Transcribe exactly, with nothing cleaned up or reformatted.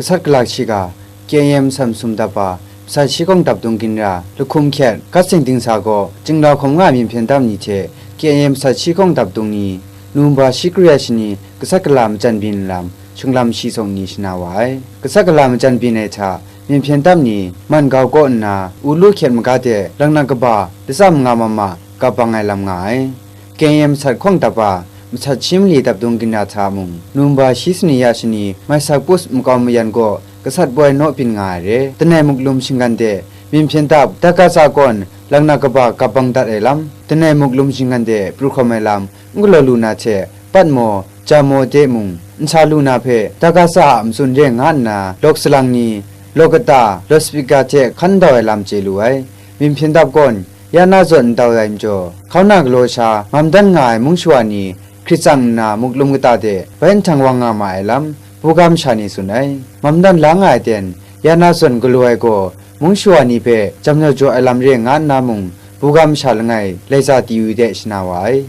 Gasat gala shiga, K I M masat masum dap a, masat shi hkawng dap dung ginra, lahkum hkyet, gat seng dingsa gaw, Chinglau hkawm nga ai myen hpyen dap ni hte, K I M masat shi hkawng dap dung ni, November shi kru ya shani, gasat gala majan byin lam, shinglam shi tsawng ni shana wa ai. Gasat gala majan byin ai hta, myen hpyen dap ni, man gau kaw nna, u lu hkyet maga de, laknak kaba, latsa manga mama, gap bang ai lam nga ai. K I M masat hkawng dap a, masat shi mali dap dung ginra hta mung, November shi sani ya shani, mai sak pus makau mayan gaw, gasat poi naw byin nga ai re. Danai muklum shinggan de, myen hpyen dap, Dagasa kawn, laknak kaba gap bang dat ai lam, danai muklum shinggan de, pru hkawm ai lam, n galaw lu na hte, Patmo, Jamo de mung, n sa lu na hpe, Dagasa a matsun re nga nna, lawk salang ni, lawk kata, lawt spika hte hkan dau ai lam chye lu ai. Myen hpyen dap kawn, ya na zawn n tau ai majaw, hkauna galaw sha, mam dan nga ai mung shawa ni, hkrit tsang nna muklum kata de bai nhtang wang nga ma ai lam, buga masha ni tsun ai. Mam dan la nga ai ten, ya na zawn galaw ai gaw, mung shawa ni hpe jam jaw jaw ai lam re nga nna mung, buga masha langai, laika diyu de shana wa ai.